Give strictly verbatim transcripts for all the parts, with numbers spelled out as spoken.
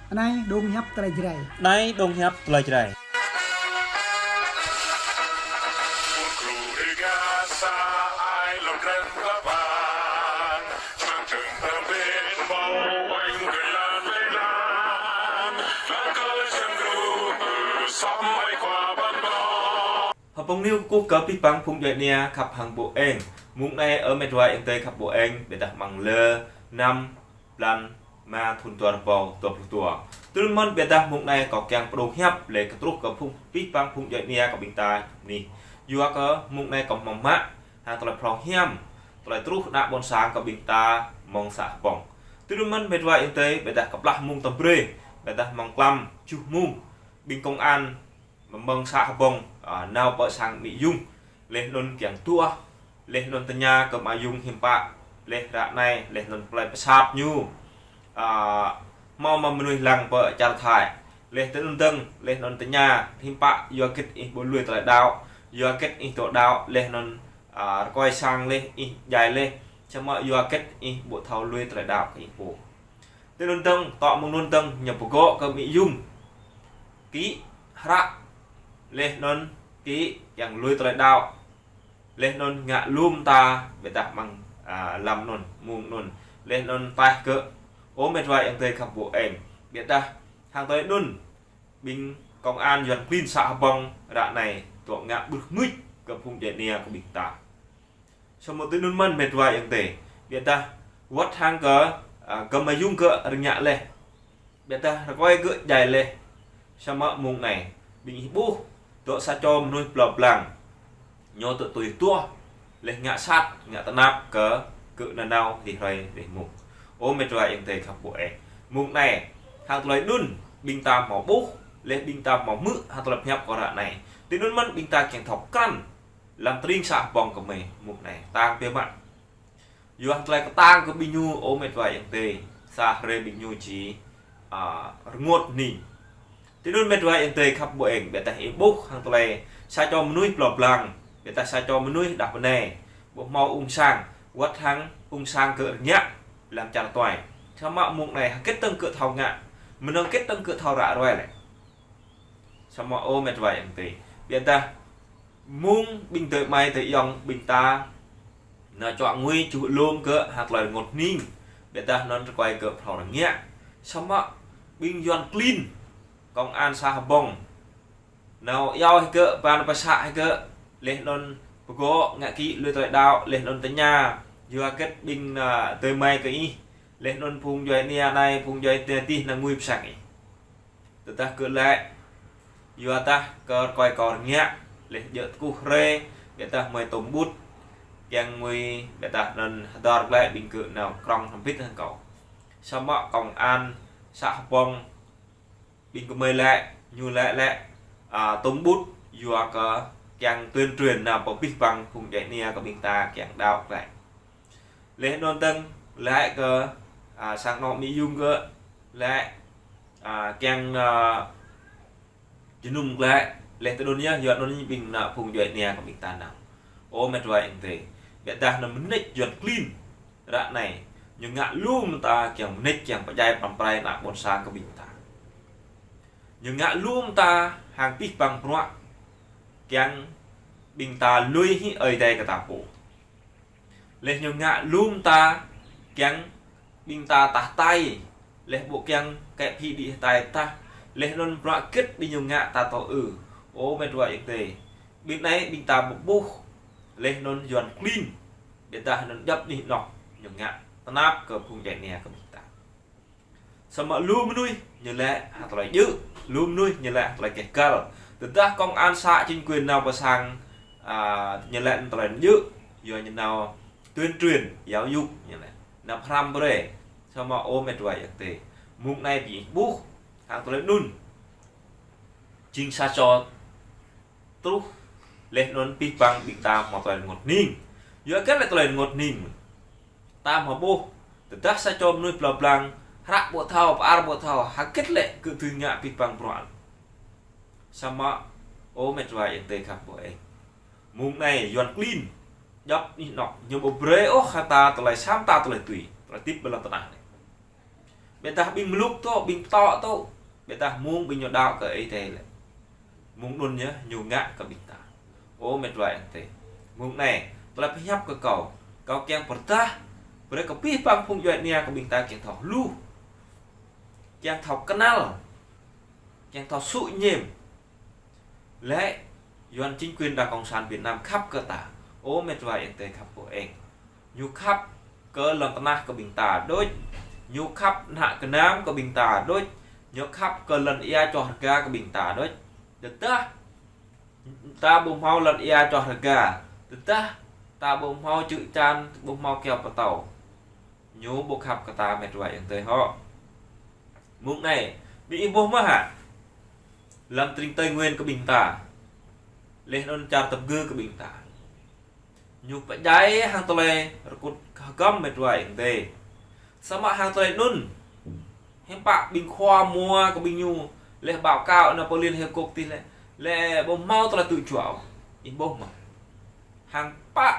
Anai dong hiăp tơlơi Jrai. Anai dong hiăp tơlơi Jrai. Hơpong niu kơkuh kơ abih bang phung djuai ania khăp hăng ƀô eng. Mông anai ơ met wa ayŏng adơi khăp ƀô eng, biă dah amăng lơ năm blan rơma thun dua rơbâo dua pluh dua. Tui anŭn mơ̆n biă dah mông anai kâo kiăng pơdŏng hiăp lĕ kơ truh kơ phung abih bang phung djuai ania kơ ƀing ta nih. Yua kơ mông anai kâo hmâo mă hăng tơlơi phrâo hiam, tơlơi truh ană ƀôn sang kơ ƀing ta mơ̆ng să Hbông. Tui anŭn mơ̆n met wa ayŏng adơi, biă dah kơplah mông tơm brơi, biă dah mơ̆ng klăm tơjuh mông, ƀing công an mơ̆ng să Hbông, a, nao pơ sang Mi Yung. Laih anŭn kiăng tuah, laih anŭn tơña kơ Mi Yung hiư̆m pă, laih ră anai, laih anŭn plơi pơsat ñu. A, hmâo mă mơnuih lăng pơ čar Thái. Laih tui anŭn dơ̆ng, laih anŭn tơña hiư̆m pă, yua hơget ih ƀu lui tơlơi đaŏ, yua hơget ih dŏ đaŏ, laih anŭn, a, rơkơi sang laih ih djai laih, samơ̆ yua hơget ih ƀu thâo lui tơlơi đaŏ kơ ih pô. Tui anŭn dơ̆ng, tŏ mơ̆ng anŭn dơ̆ng ñu pơgŏ kơ Mi Yung. Kĭ hră, laih anŭn kĭ kiăng lui tơlơi đaŏ. Laih anŭn ngă lŏm ta, biă dah amăng, a, lăm anŭn, mông anŭn. Laih anŭn taih gơ̆. Ơ met wa ayŏng adơi khăp ƀô eng. Biă dah hăng tơlơi anŭn, ƀing công an Yuan klin să Hbông ră anai dŏ ngă ƀrưh mưč kơ phung djuai ania kơ ƀing ta. Samơ̆ tui anŭn mơ̆n met wa ayŏng adơi. Biă dah wơ̆t hăng kơ, a, gơ̆ Mi Yung gơ̆ rơngiă laih. Biă dah rơkơi gơ̆ djai laih. Samơ̆ mông anai, ƀing ih ƀuh, dŏ sa čô mơnuih blâo blang. Ñu tŭ tui tuah, laih ngă sat, ngă tơnap kơ gơ̆ nanao rĭm hrơi rĭm mông. Ơ met wa ayŏng adơi khăp ƀô eng. Mông anai, hăng tơlơi anŭn, ƀing ta hmâo ƀuh, laih ƀing ta hmâo hmư̆, hăng tơlơi pơhiăp kơ ră anai. Tui anŭn mơ̆n ƀing ta kiăng thâo krăn, lăm tơring să Hbông kơ mơi mông anai, tang biă mă. Yua hăng tơlơi kơtang kơ ƀing ñu ơ met wa ayŏng adơi, sa hrơi ƀing ñu či, a, rơngot hning. Tui anŭn met wa ayŏng adơi khăp ƀô eng, biă dah ih ƀuh hăng tơlơi sa čô mơnuih blâo blang, biă dah sa čô mơnuih đah bơnai, ƀu hmâo ung sang, wơ̆t hăng ung sang gơ̆ rơngiă lăm čar tuai. Samơ̆ mông anai hơget dơ̆ng gơ̆ thâo ngă, mơnơ̆ng hơget dơ̆ng gơ̆ thâo ră ruai lĕ. Samơ̆ ơ met wa ayŏng adơi. Biă dah mông ƀing adơi amai adơi ayŏng ƀing ta nao čuă ngui čuh lŏm gơ̆ hăng tơlơi rơngot hning. Biă dah anŭn rơkơi gơ̆ phrâo rơngiă. Samơ̆ ƀing Yuan klin, công an să Hbông nao iâu hĭ gơ̆, ban pơsă hĭ gơ̆. Laih anŭn pơgŏ ngă kĭ lui tơlơi đaŏ, laih anŭn tơña. Yua hơget ƀing, a, adơi amai kơ ih. Laih anŭn phung djuai ania anai, phung djuai ania adih nao ngui pơ sang ih. Tơdah gơ̆ laĭ, yua dah kơ rơkơi kâo rơngiă, laih djơ̆ tơkuh hrơi, biă dah mơi tŏm ƀut, kiăng ngui, biă dah anŭn hơdơr glaĭ ƀing gơ̆ nao krŏng hrŏm hơbĭt hăng kâo. Samơ̆ công an să Hbông, ƀing gơmơi laĭ, ñu laĭ lĕ, a, tŏm ƀut, yua kơ kiăng tuyên truyền nao pơ abih bang phung djuai ania kơ ƀing ta kiăng đaŏ glaĭ. Laih anŭn dơ̆ng laĭ kơ, a, sang anŏ Mi Yung gơ̆, laĭ, a, kiăng, a, jơnum glaĭ, laih tui anŭn yơh, yua anŭn ƀing ană phung djuai ania kơ ƀing ta nao. Ơ met wa ayŏng adơi. Biă dah anŭn mơneč Yuan klin ră anai, ñu ngă lŏm ta kiăng mơneč kiăng pơdjai pơrăm pơrai ană ƀôn sang kơ ƀing ta. Ñu ngă lŏm ta hăng abih bang bruă kiăng ƀing ta lui hĭ Ơi Adai kơ ta pô. Laih ñu ngă lŏm ta kiăng ƀing ta tah hơtai, laih ƀu kiăng kĕ phi đĭ hơtai tah, laih anŭn bruă hơget ƀing ñu ngă ta thâo ư. Ơ met wa ayŏng adơi. Ƀing anai ƀing ta ƀu ƀuh, laih anŭn Yuan klin, biă dah anŭn djŏp anih anŏ ñu ngă tơnap kơ phung djuai ania kơ ƀing ta. Samơ̆ lu mơnuih ñu laĭ hăng tơlơi djơ̆, lu mơnuih ñu laĭ hăng tơlơi keh găl. Tơdah công an să chính quyền nao pơ sang, a, ñu laĭ tơlơi djơ̆, yua ñu nao tuyên truyền, giáo dục, ñu laĭ. Nao pơhrăm brơi, samơ̆ ơ met wa ayŏng adơi. Mông anai ƀing ih ƀuh, hăng tơlơi anŭn. Jing sa čô truh, laih anŭn abih bang ƀing ta hmâo tơlơi rơngot hning. Yua hơget lĕ tơlơi rơngot hning. Ta hmâo ƀuh, tơdah sa čô mơnuih blâo blang, hră ƀu thâo, pơar ƀu thâo, hơget lĕ gơ̆ dưi ngă abih bang bruă. Samơ̆, ơ met wa ayŏng adơi khăp ƀô eng. Mông anai Yuan klin, djŏp anih anŏ, ñu ƀu brơi ôh hăng ta tơlơi sam ta tơlơi tui, tơlơi hơdip ƀơi lŏn tơnah anai. Ƀiădah ƀing mlŭk tŏ, ƀing pơtŏ tŏ. Ƀiădah mơ̆ng ƀing ñu đaŏ kơ Ơi Adai lĕ, mơ̆ng anŭn yơh ñu ngă kơ ƀing ta. Ơ met wa ayŏng adơi, mơ̆ng anai tơlơi pơhiăp kơ kâo, kâo kiăng pơrơđah brơi kơ abih bang phung djuai ania kơ ƀing ta kiăng thâo hluh, kiăng thâo kơnăl, kiăng thâo sŭ ñem. Lĕ Yuan chính quyền Đảng Cộng sản Việt Nam khăp kơ ta. Ơ met wa ayŏng adơi khăp pô eng. Ñu khăp kơ lŏn tơnah kơ ƀing ta đôč. Ñu khăp ană gơnam kơ ƀing ta đôč. Ñu khăp kơ lŏn ia čoh rơga kơ ƀing ta đôč. Tơdah ta ƀu hmâo lŏn ia čoh rơga, tơdah ta ƀu hmâo čư̆ čan, ƀu hmâo kơyâo pơtâo, ñu ƀu khăp kơ ta met wa ayŏng adơi hŏ. Mơ̆ng anai, ƀing ih ƀuh mơ̆ hă? Lăm tring Tây Nguyên kơ ƀing ta, laih anŭn čar Tây Nguyên kơ ƀing ta, ñu pơdjai hăng tơlơi rơkŭt hơgŏm met wa ayŏng adơi. Samơ̆ hăng tơlơi anŭn, hiư̆m pă ƀing khua mua kơ ƀing ñu, laih báo cáo nao pơ Liên Hiệp Quốc tih lĕ, lĕ ƀu hmâo tơlơi tŭ juă. Ih ƀuh mơ̆? Hăng pă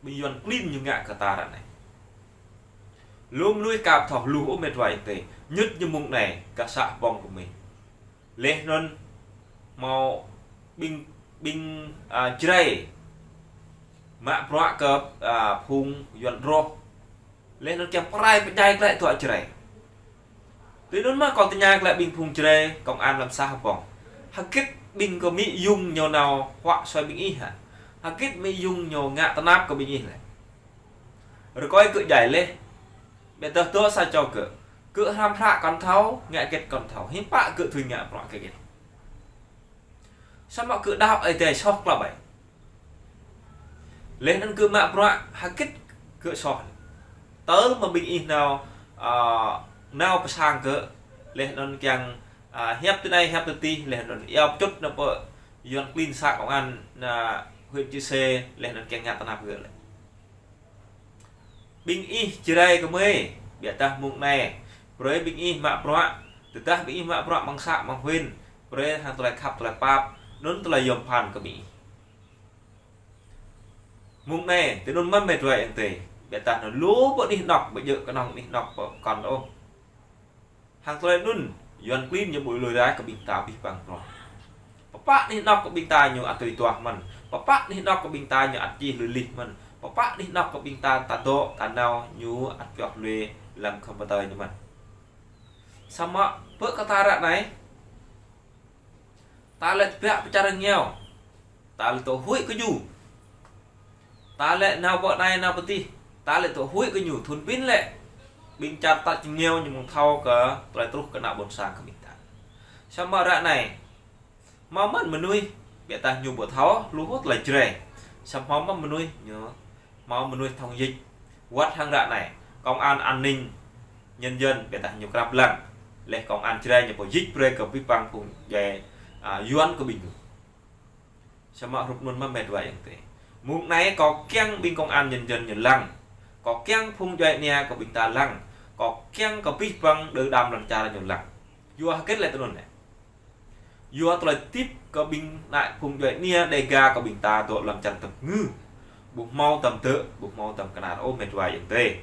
ƀing Yuan klin ñu ngă kơ ta ră anai. Lu mơnuih aka thâo hluh ôh met wa ayŏng adơi, ñŭt ñu mơ̆ng anai, kơ să Hbông kơ mơi. Laih anŭn hmâo ƀing, ƀing, a, Jrai mă bruă kơ, a, phung Yuan rŏh. Laih anŭn kiăng pơrai pơdjai glaĭ tơ̆ Jrai. Tui anŭn mơ̆ kâo tơña glaĭ ƀing phung Jrai, công an lăm să Hbông. Hơgĕt ƀing kơ Mi Yung ñu nao huă sui ƀing ih hă? Hơgĕt Mi Yung ñu ngă tơnap kơ ƀing ih lĕ? Rơkơi gơ̆ djai laih. Ƀiădah tơ̆ sa čô gơ̆, gơ̆ hrăm hră kŏn thâo, ngă hơgĕt kŏn thâo. Hiư̆m pă gơ̆ thâo ngă bruă hơgĕt? Samơ̆ gơ̆ đaŏ Ơi Adai soh klă ƀai. Laih anŭn gơ̆ mă bruă hơgĕt gơ̆ soh. Tơl mơ̆ ƀing ih nao, a, nao pơ sang gơ̆, laih anŭn kiăng, a, hiăp tui anai hiăp tui tih, laih anŭn iâu pơčŭt nao pơ Yuan klin să công an, nao huyện Chư Sê, laih anŭn kiăng ngă tơnap gơ̆ lĕ. Ƀing ih Jrai kơ mơi, ƀiădah mơ̆ng anai, brơi ƀing ih mă bruă, tơdah ƀing ih mă bruă mơ̆ng să mơ̆ng huyện, brơi hăng tơlơi khăp tơlơi pap, anŭn tơlơi yom pơphan kơ ƀing ih. Mơ̆ng anai, tui anŭn mơ̆n met wa ayŏng adơi, ƀiădah anŭn lu ƀơi anih anŏk, ƀu djơ̆ kơnơ̆ng anih anŏk pơkŏn ôh. Hăng tơlơi anŭn, Yuan klin ñu ƀu lui rai kơ ƀing ta abih bang bruă. Pơpă anih anŏk kơ ƀing ta ñu ăt tui tuah mơ̆n. Pơpă anih anŏk kơ ƀing ta ñu ăt čih lui lih mơ̆n. Pơpă anih anŏk kơ ƀing ta ta dŏ, ta nao ñu ăt pioh lui lăm computer ñu mơ̆n. Samơ̆ pơ kơ ta ră anai, ta lĕ tơbiă pơ čar rơngiao, ta lĕ tŏ huĭ kơ ñu. Ta lĕ nao pơ anai nao pơ tih, ta lĕ tŏ huĭ kơ ñu, thŭn pin lĕ ƀing čar tač rơngiao ñu mơ̆ng thâo kơ tơlơi truh kơ ană ƀôn sang kơ ƀing ta. Samơ̆ ră anai, hmâo mơ̆n mơnuih, ƀiădah ñu ƀu thâo hluh tơlơi Jrai. Samơ̆ hmâo mơ̆n mơnuih ñu hmâo mơnuih thông dịch. Wơ̆t hăng ră anai, công an an ninh nhân dân ƀiădah ñu krăp lăng. Laih công an Jrai ñu pơjing brơi kơ abih bang phung djuai, a, Yuan kơ ƀing ñu. Samơ̆ hrup anŭn mơ̆n met wa ayŏng adơi. Mơ̆ng anai kâo kiăng ƀing công an nhân dân ñu lăng. Kâo kiăng phung djuai ania kơ ƀing ta lăng. Kâo kiăng kơ abih bang đơ đam lŏn čar ñu lăng. Yua hơgĕt lĕ tui anŭn lĕ? Yua tơlơi tip kơ ƀing ană phung djuai ania Đêga kơ ƀing ta dŏ lăm čar tơp ngư. Ƀu hmâo tơm dơ̆, ƀu hmâo tơm kơnar ôh met wa ayŏng adơi.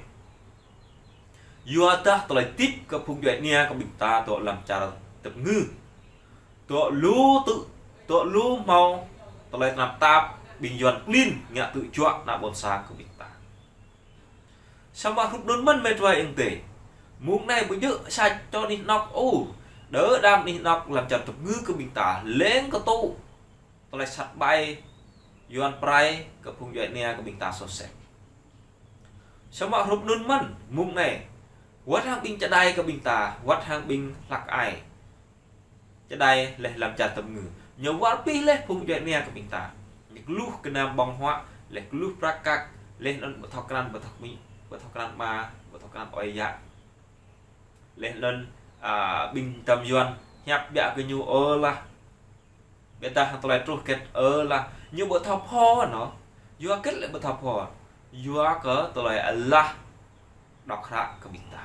Yua dah tơlơi tip kơ phung djuai ania kơ ƀing ta dŏ lăm čar tơp ngư. Dŏ lu tŭ, dŏ lu hmâo tơlơi tơnap tap ƀing Yuan klin ngă tŭ juă ană ƀôn sang kơ ƀing ta. Samơ̆ hrup anŭn mơ̆n met wa ayŏng adơi. Mơ̆ng anai ƀu djơ̆ sa čô anih anŏk ôh. Đơ đam anih anŏk lăm čar tơp ngư kơ ƀing ta leng kơ tŭ tơlơi sat ƀai Yuan pơrai kơ phung djuai ania kơ ƀing ta soh sel. Samơ̆ hrup anŭn mơ̆n mơ̆ng anai. Wơ̆t hăng ƀing čơđai kơ ƀing ta, wơ̆t hăng ƀing hlăk ai čơđai laih lăm čar tơp ngư. Ñu wơr bĭt laih phung djuai ania kơ ƀing ta. Ñu kơluh gơnam ƀơ̆ng huă, laih kơluh prăk kăk, laih anŭn ƀu thâo krăn, ƀu thâo kơmĭ, ƀu thâo krăn ama, ƀu thâo krăn ơi yă. Laih anŭn, a, ƀing tơm Yuan hiăp biă kơ ñu ơ lah. Ƀiădah hăng tơlơi truh hơgĕt ơ lah. Ñu ƀu thâo pho anŭn. Yua hơgĕt lĕ ƀu thâo pho. Yua kơ tơlơi alah đŏk hră kơ ƀing ta.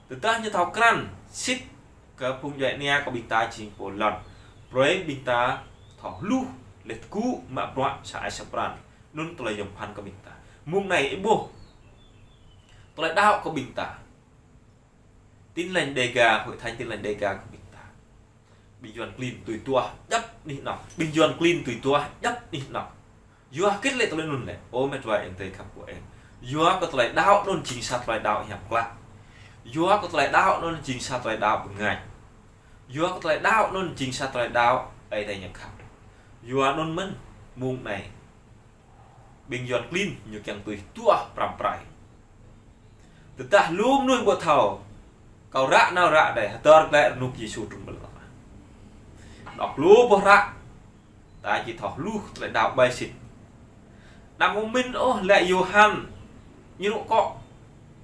Tơdah ñu thâo krăn sĭt kơ phung djuai ania kơ ƀing ta jing pô lŏn. Brơi ƀing ta thâo hluh laih tơgŭ mă bruă sa ai sa pran. Anŭn tơlơi yom pơphan kơ ƀing ta. Mơ̆ng anai ih ƀuh tơlơi đaŏ kơ ƀing ta. Tin Lành Đêga, Hội Thánh Tin Lành Đêga kơ ƀing ta. Ƀing Yuan klin tui tuah djăp anih anŏ. Ƀing Yuan klin tui tuah djăp anih anŏ. Yua hơget lĕ tơlơi anŭn lĕ? Ơ met wa ayŏng adơi khăp ƀu eng. Yua kơ tơlơi đaŏ anŭn jing sa tơlơi đaŏ hiam klă. Yua kơ tơlơi đaŏ anŭn jing sa tơlơi đaŏ bơngač. Yua kơ tơlơi đaŏ anŭn jing sa tơlơi đaŏ Ơi Adai ñu khăp. Yua anŭn mơ̆n mông anai ƀing Yuan klin ñu kiăng tui tuah pơrăm pơrai. Tơdah lu mơnuih ƀu thâo, kâo ră nao ră đơi, hơdơr glaĭ rơnŭk Yêsu trŭn ƀơi lŏn tơnah. Anŏ lu boh hră, ta či thâo hluh tơlơi đaŏ ƀai sĭt. Anăm mơ̆n ôh lĕ Yôhan, ñu rŭ akŏ,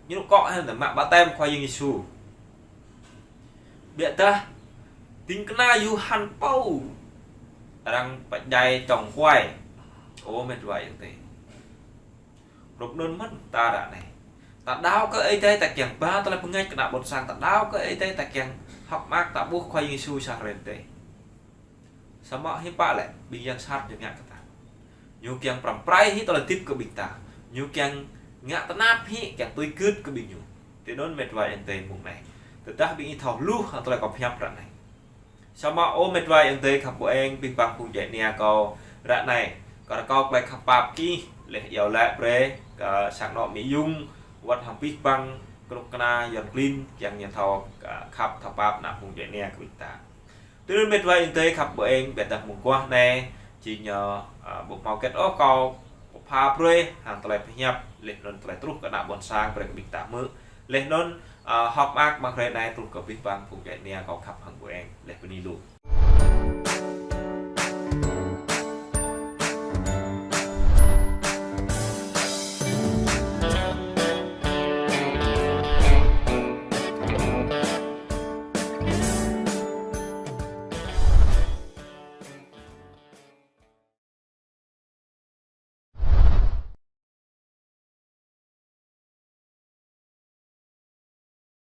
ñu rŭ akŏ hăng tơlơi mă ƀaptem Khua Yang Yêsu. Biă dah, ding kơna Yôhan pô arăng pơdjai čŏng kuai. Ơ met wa ayŏng adơi. Rup anŭn mơ̆n ta ră anai. Ta đaŏ kơ Ơi Adai ta kiăng ba tơlơi bơngač kơ ană ƀôn sang, ta đaŏ kơ Ơi Adai ta kiăng hơ̆k mơak ta ƀuh Khua Yang Yêsu sa hrơi tê. Samơ̆ hiư̆m pă lĕ, ƀing yang sat ñu ngă kơ ta. Ñu kiăng pơrăm pơrai hĭ tơlơi hơdip kơ ƀing ta. Ñu kiăng ngă tơnap hĭ, kiăng tui gưt kơ ƀing ñu. Tui anŭn met wa ayŏng adơi mông anai. Tơdah ƀing ih thâo hluh hăng tơlơi kâo pơhiăp ră anai. Samơ̆ ơ met wa ayŏng adơi khăp ƀu eng, abih bang phung djuai ania kâo ră anai. Kâo rơkâo tơlơi khăp pap kơ ih, laih iâu laĭ brơi kơ sang anŏ Mi Yung, wơ̆t hăng abih bang kơnuk kơna Yuan klin, kiăng ñu thâo, ơ, khăp thâo pap ană phung djuai ania kơ ƀing ta. Tui anŭn met wa ayŏng adơi khăp ƀu eng, biă dah mông guah anai, či ñu, ơ, ƀu hmâo hơget ôh kâo pơpha brơi hăng tơlơi pơhiăp, laih anŭn tơlơi truh kơ ană ƀôn sang brơi kơ ƀing ta hmư̆. Laih anŭn, ơ, hơ̆k mơak mơ̆ng hrơi anai truh kơ abih bang phung djuai ania kâo khăp hăng ƀu eng, laih bơni lu.